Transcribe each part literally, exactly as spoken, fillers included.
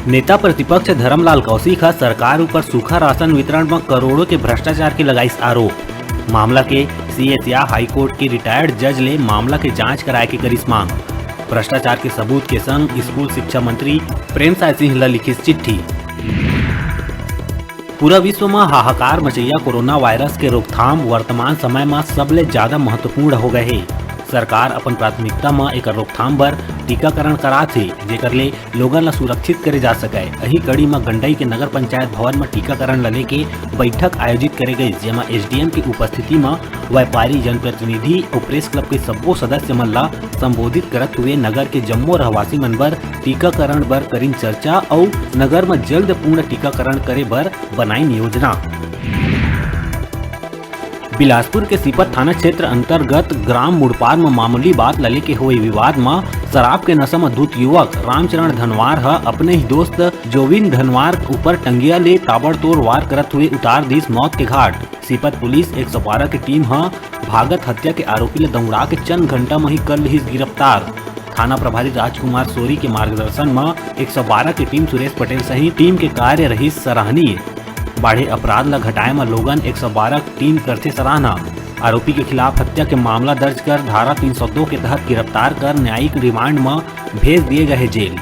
नेता प्रतिपक्ष धरमलाल कौशिक ह सरकार ऊपर सूखा राशन वितरण म करोड़ों के भ्रष्टाचार के लगाइस आरोप। मामला के सीएसया हाईकोर्ट के रिटायर्ड जज ले मामला के जांच कराए के करिस मांग। भ्रष्टाचार के सबूत के संग स्कूल शिक्षा मंत्री प्रेमसाय सिंह ल लिखिस चिट्ठी। पूरा विश्व म हाहाकार मचइया कोरोना वायरस के रोकथाम वर्तमान समय म सबले ज्यादा महत्वपूर्ण हो गए हे। सरकार अपन प्राथमिकता म एकर रोकथाम बर टीकाकरण करात हे, जेकर ले लोगन ला सुरक्षित करे जा सकय। अही कड़ी म गंडई के नगर पंचायत भवन म टीकाकरण ल लेके बैठक आयोजित करे गइस, जेमा एसडीएम के उपस्थिति म व्यापारी, जनप्रतिनिधि अउ प्रेस क्लब के सब्बो सदस्य मन ला संबोधित करत हुए नगर के जम्मो रहवासी मन बर टीकाकरण बर करिन चर्चा अउ नगर म जल्द पूर्ण टीकाकरण करे बर बनाइन योजना। बिलासपुर के सीपत थाना क्षेत्र अंतर्गत ग्राम मुड़पार म मामूली बात ल लेके होए विवाद म शराब के नशा म धुत युवक रामचरण धनवार ह अपने ही दोस्त जोविन धनवार ऊपर टंगिया ले ताबड़तोड़ वार करत हुए उतार दिस मौत के घाट। सीपत पुलिस एक सौ बारह के टीम ह भागत हत्या के आरोपी ल दौड़ा के चंद घंटा म ही कर लिहिस गिरफ्तार। थाना प्रभारी राजकुमार सोरी के मार्गदर्शन म एक सौ बारह के टीम सुरेश पटेल सहित टीम के कार्य रहिस सराहनीय। बाढ़े अपराध ल घटाए म लोगन एक सौ बारह टीम करथे सराहना। आरोपी के खिलाफ हत्या के मामला दर्ज कर धारा तीन सौ दो के तहत गिरफ्तार कर न्यायिक रिमांड म भेज दिए गए हे जेल।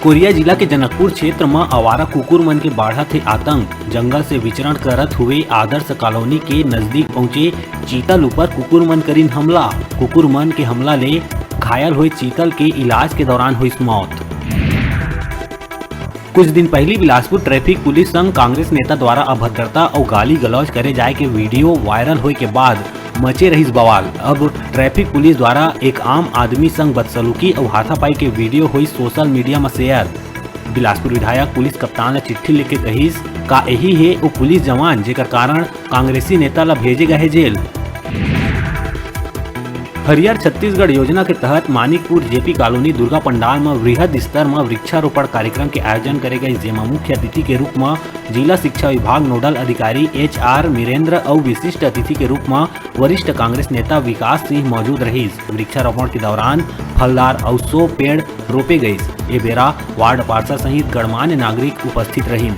कोरिया जिला के जनकपुर क्षेत्र म आवारा कुकुर मन के बाढ़त हे आतंक। जंगल से विचरण करत हुए आदर्श कॉलोनी के नजदीक पहुंचे चीतल ऊपर कुकुर मन करिन हमला। कुकुर मन के हमला ले घायल होए चीतल के इलाज के दौरान होइस मौत। कुछ दिन पहिली बिलासपुर ट्रैफिक पुलिस संग कांग्रेस नेता द्वारा अभद्रता अउ गाली गलौज करे जाए के वीडियो वायरल होए के बाद मचे रहिस बवाल। अब ट्रैफिक पुलिस द्वारा एक आम आदमी संग बदसलूकी अउ हाथापाई के वीडियो होइस सोशल मीडिया म शेयर। बिलासपुर विधायक पुलिस कप्तान ल चिट्ठी लिख के कहिस, का एही हे ओ पुलिस जवान जेकर कारण कांग्रेसी नेता ल भेजे गए हे जेल? हरियर छत्तीसगढ़ योजना के तहत मानिकपुर जेपी कॉलोनी दुर्गा पंडाल म वृहद स्तर म वृक्षारोपण कार्यक्रम के आयोजन करे गइस, जेमा मुख्य अतिथि के रूप म जिला शिक्षा विभाग नोडल अधिकारी एच आर वीरेंद्र अउ विशिष्ट अतिथि के रूप म वरिष्ठ कांग्रेस नेता विकास सिंह मौजूद रहिस। वृक्षारोपण के दौरान फलदार अउ सौ पेड़ रोपे गइस। ए बेरा वार्ड पार्षद सहित गणमान्य नागरिक उपस्थित रहिन।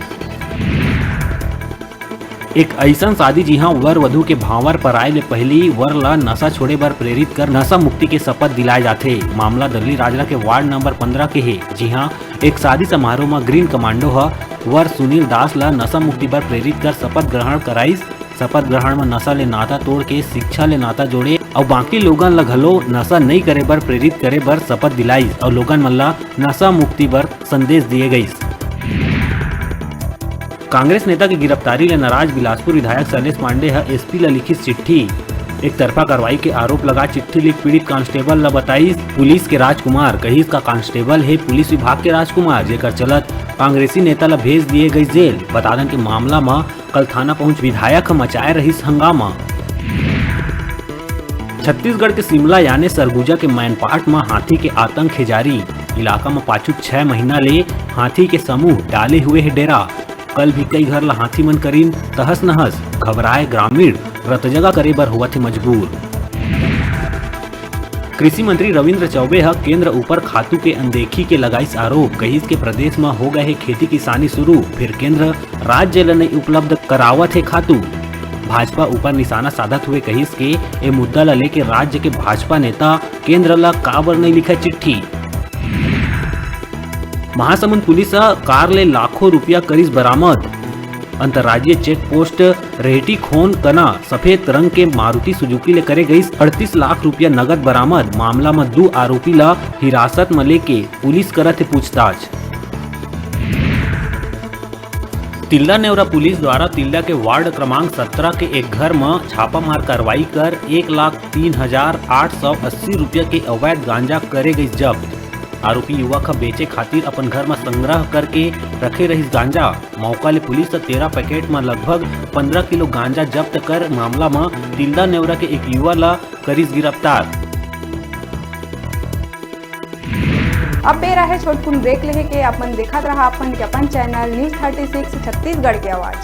एक अइसन शादी, जिहां वर वधु के भांवर पराए ले पहिली वर ला नशा छोड़े बर प्रेरित कर नशा मुक्ति के शपथ दिलाए जाथे। मामला दल्ली राजरा के वार्ड नंबर पंद्रह के हे, जिहां एक शादी समारोह म ग्रीन कमांडो ह वर सुनील दास ला नशा मुक्ति बर प्रेरित कर शपथ ग्रहण कराइस। शपथ ग्रहण म नशा ले नाता तोड़ के शिक्षा ले नाता जोड़े अउ बाकी लोगन ला घलो नशा नइ करे बर प्रेरित करे बर शपथ दिलाइस अउ लोगन मन ला नशा मुक्ति बर संदेश दिए गइस। कांग्रेस नेता के गिरफ्तारी ले नाराज बिलासपुर विधायक शैलेश पांडे ह एसपी ल लिखिस चिट्ठी। एक तरफा कार्रवाई के आरोप लगा चिट्ठी लिख पीड़ित कांस्टेबल ल बताइस पुलिस के राजकुमार। कहिस, का कांस्टेबल हे पुलिस विभाग के राजकुमार, जेकर चलत कांग्रेसी नेता ल भेज दिए गइस जेल। बता दन के मामला म कल थाना पहुंच विधायक ह मचाए रहिस हंगामा। छत्तीसगढ़ के शिमला याने सरगुजा के मैनपाट म हाथी के आतंक हे जारी। इलाका म पाछू छह महीना ले हाथी के समूह डाले हुए हे डेरा। कल भी कई घर ल हाथी मन करिन तहस नहस। घबराए ग्रामीण रतजगा करे बर होवत हे मजबूर। कृषि मंत्री रविंद्र चौबे ह केंद्र ऊपर खातू के अनदेखी के लगाइस आरोप। कहिस के प्रदेश म हो गए हे खेती किसानी शुरू, फिर केंद्र राज्य ल नइ उपलब्ध करावत हे खातू। भाजपा ऊपर निशाना साधत हुए कहिस के ए मुद्दा ल लेके राज्य के भाजपा नेता केंद्र ल काबर नइ लिखे चिट्ठी। महासमुंद पुलिस ह कार ले लाखों रुपया करिस बरामद। अंतर्राज्यीय चेक पोस्ट रेहटी खोन कना सफेद रंग के मारुति सुजुकी ले करे गइस अड़तीस लाख रुपया नगद बरामद। मामला म दू आरोपी ल हिरासत म लेके पुलिस करत हे पूछताछ। तिल्दा नेवरा पुलिस द्वारा तिल्दा के वार्ड क्रमांक सत्रह के एक घर म छापामार कार्रवाई कर एक लाख तीन हजार आठ सौ अस्सी रुपया के अवैध गांजा करे गइस जब्त। आरोपी युवक ह बेचे खातिर अपन घर म संग्रह करके रखे रहिस गांजा। मौका ले पुलिस ह तेरह पैकेट म लगभग पंद्रह किलो गांजा जब्त कर मामला म तिल्दा नेवरा के एक युवा ल करिस गिरफ्तार। अब बेरा हे छोटकुन ब्रेक लेहे के। अपन देखत रहा अपन के अपन channel news thirty six Chhattisgarh के आवाज।